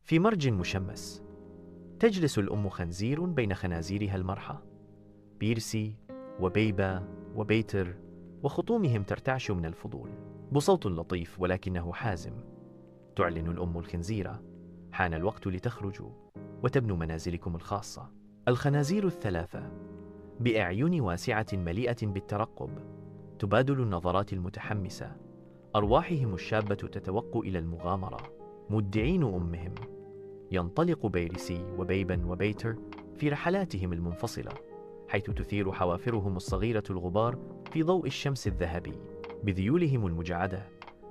في مرج مشمس تجلس الأم خنزير بين خنازيرها المرحى، بيرسي وبيبا وبيتر، وخطومهم ترتعش من الفضول. بصوت لطيف ولكنه حازم تعلن الأم الخنزيرة: حان الوقت لتخرجوا وتبنوا منازلكم الخاصة. الخنازير الثلاثة بأعين واسعة مليئة بالترقب تبادل النظرات المتحمسة، أرواحهم الشابة تتوق إلى المغامرة. مدعين أمهم، ينطلق بيرسي وبيبا وبيتر في رحلاتهم المنفصلة، حيث تثير حوافرهم الصغيرة الغبار في ضوء الشمس الذهبي. بذيولهم المجعدة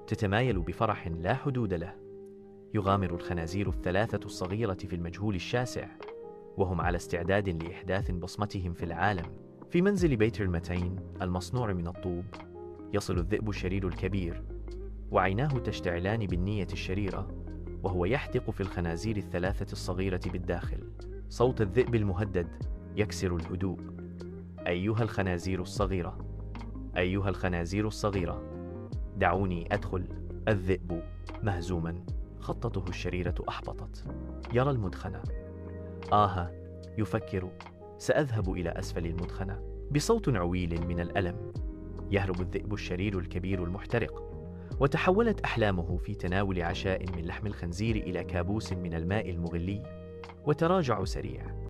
تتمايل بفرح لا حدود له. يغامر الخنازير الثلاثة الصغيرة في المجهول الشاسع، وهم على استعداد لإحداث بصمتهم في العالم. في منزل بيتر المتين المصنوع من الطوب يصل الذئب الشرير الكبير، وعيناه تشتعلان بالنية الشريرة وهو يحدق في الخنازير الثلاثة الصغيرة بالداخل. صوت الذئب المهدد يكسر الهدوء: أيها الخنازير الصغيرة، أيها الخنازير الصغيرة، دعوني أدخل. الذئب مهزوما، خطته الشريرة أحبطت. يرى المدخنة. يفكر: سأذهب إلى أسفل المدخنة. بصوت عويل من الألم يهرب الذئب الشرير الكبير المحترق، وتحولت أحلامه في تناول عشاء من لحم الخنزير إلى كابوس من الماء المغلي. وتراجع سريع.